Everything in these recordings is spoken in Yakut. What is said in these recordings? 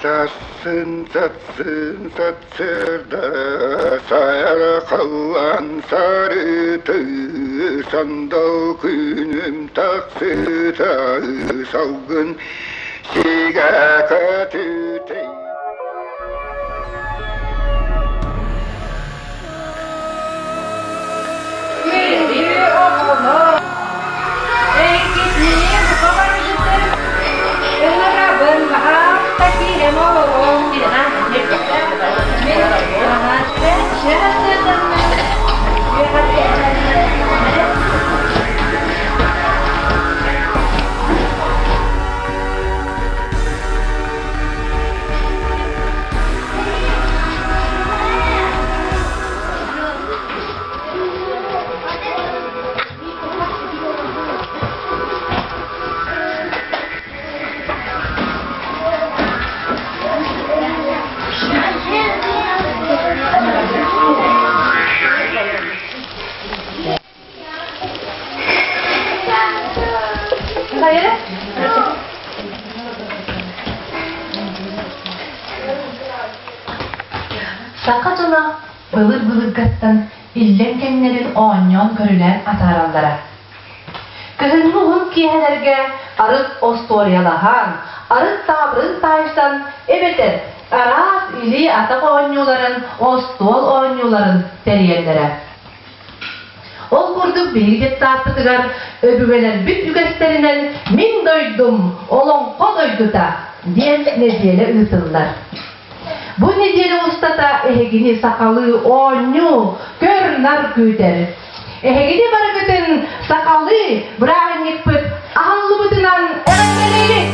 Сарсын сарсын сарсыарда сайара халлаан сарыты сандал күнүм тахсыта салгын сигэ көтүтэ Күндү оҕолор, эйгитини бука барыгытын ыҥырабын, баһаалыста киирэн олоруҥ. Мин Саха дьоно былыр-былыргаттан иллэҥ кэмнэрин оонньоон-көрүлээн атаараллара. Кыһыҥҥы уһун киэһэлэргэ арыт остуоруйалаһан, арыт таабырын таайсан эбэтэр араас илии-атах оонньууларын, остуол оонньууларын тэрийэллэрэ. Ол курдук биһиги детсадпытыгар өбүгэлэрбит үгэстэринэн «Мин дойдум, олоҥхо дойдута» диэн нэдиэлэ ыытыллар. Бу нэдиэлэ устата эһигини сахалыы оонньуу, көр-нар күүтэр. Эһигини барыгытын сахалыы бырааһынньыкпыт аһыллыбытынан эҕэрдэлиибит!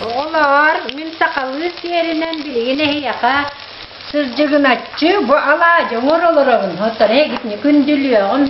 Оҕолоор, мин сахалыы сиэринэн билигин эһиэхэ сырдьыгыначчы бу алаадьы оҥоро олоробун, оттон эһигитини күндүлүөҕүм.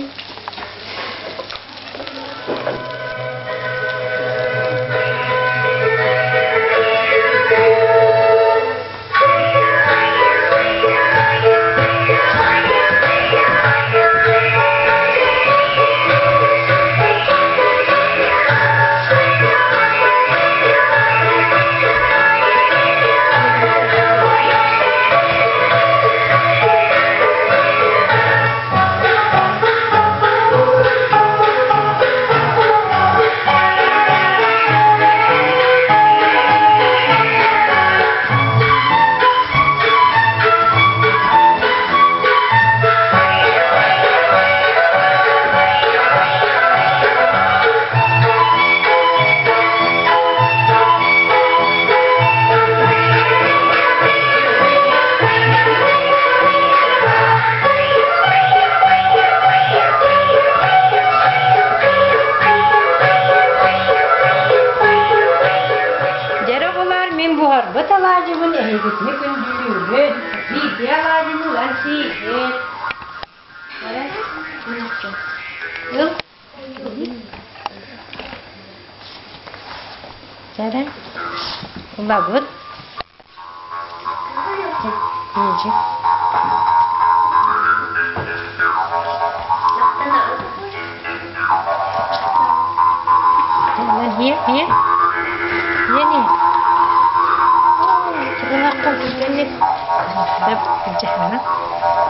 Дьэ оҕолоор, мин буһарбыт алаадьыбын эһигитини күндүлүүбүн, биирдии алаадьыны ылан сиигит. Ыл. Чэрэ. Ылабыт. Here, here. Here,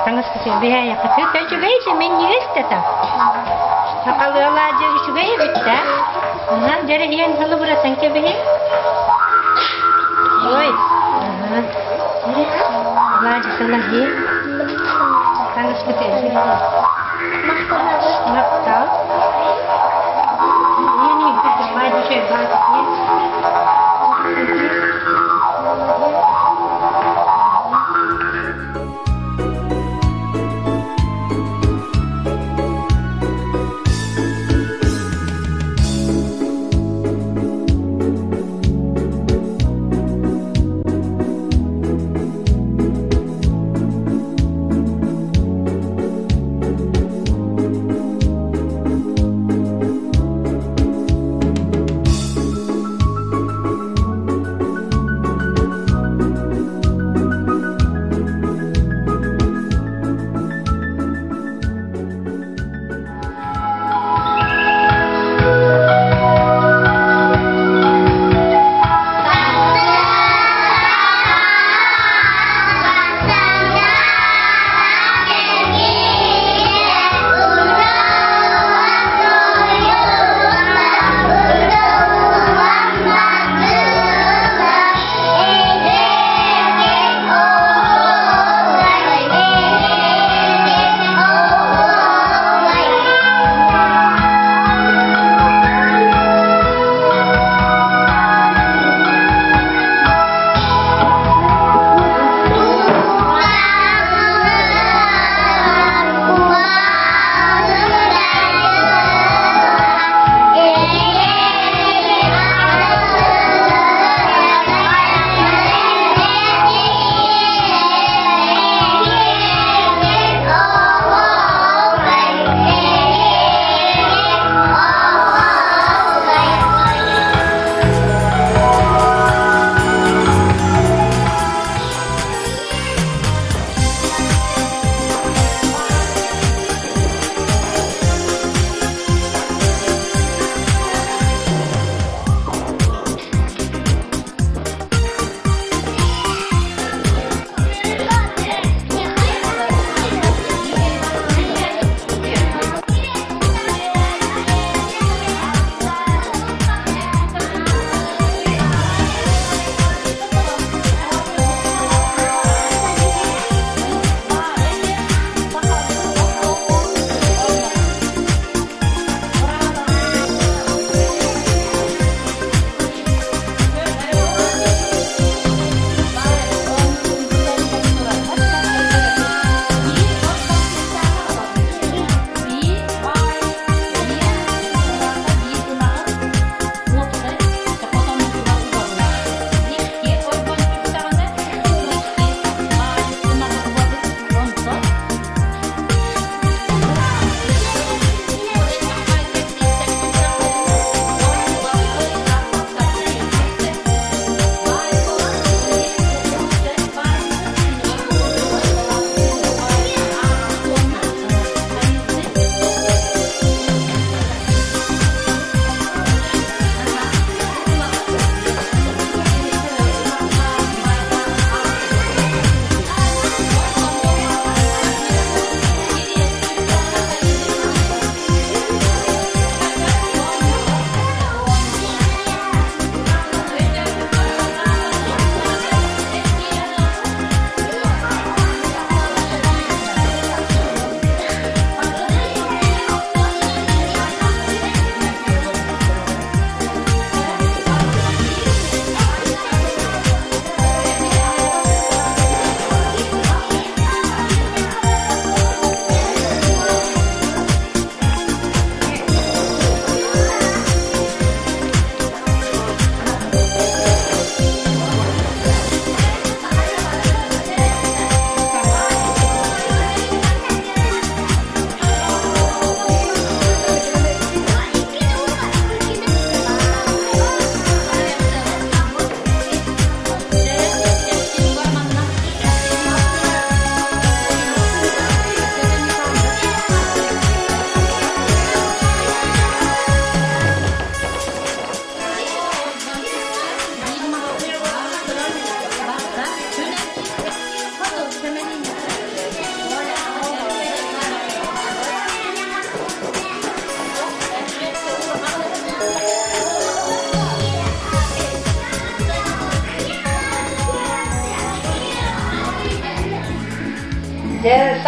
Таҥас Үчүгэй минньигэс да Сахалыы алаадьы үчүгэй эбит да. Аһа, дьэ иһэн халыбырatan кэбиһи. Ой. Аһа. Алаадьы сылаһыы. Таҥаспыт Махтал. Иэни, алаадьы үчүгэй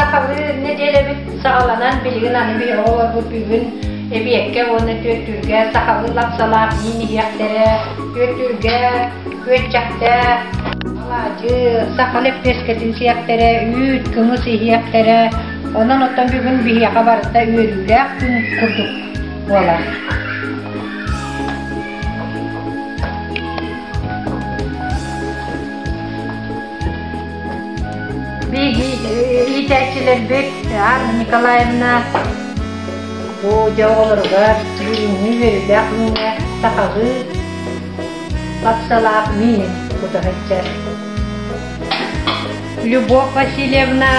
Сахалыы нэдиэлэбит саҕаланан билигин аны биһи оҕолорбут бүгүн эбиэккэ уонна түөртүүргэ сахалыы лапсалаах миин иһиэхтэрэ, түөртүүргэ күөччэхтээх алаадьы, саха лэппиэскэтин сиэхтэрэ, үүт, кымыс иһиэхтэрэ. Онон оттон бүгүн биһиэхэ барыта үөрүүлээх күн курдук буолар. Биһиги иитээччилэрбит Анна Николаевна бу дьэ оҕолоругар бүгүҥҥү үөрүүлээх күҥҥэ сахалыы лапсалаах миин кута сылдьар. Любовь Васильевна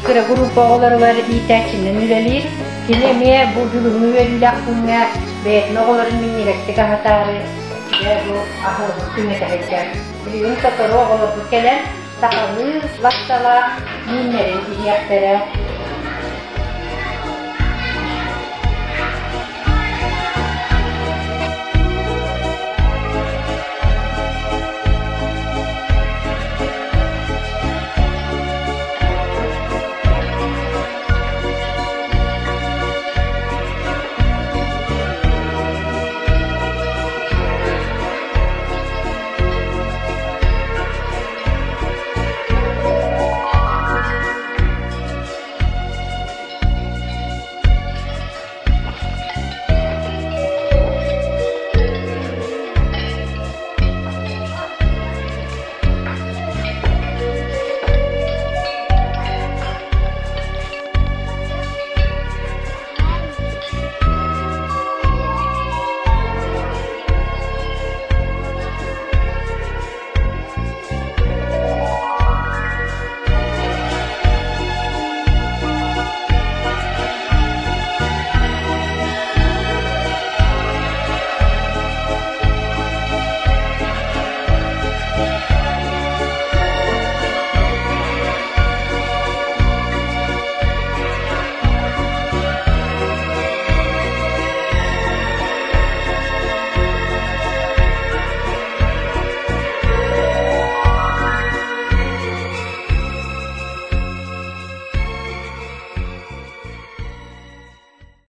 кыра группа оҕолоругар иитээччинэн үлэлиир. Кини эмиэ бу бүгүҥҥү үөрүүлээх күҥҥэ бэйэтин оҕолорун минньигэстик аһатаары дьэ бу аһылыгын түҥэтэ сылдьар. Билигин сотору оҕолорбут кэлэн сахалыы лапсалаах мииннэрин иһиэхтэрэ.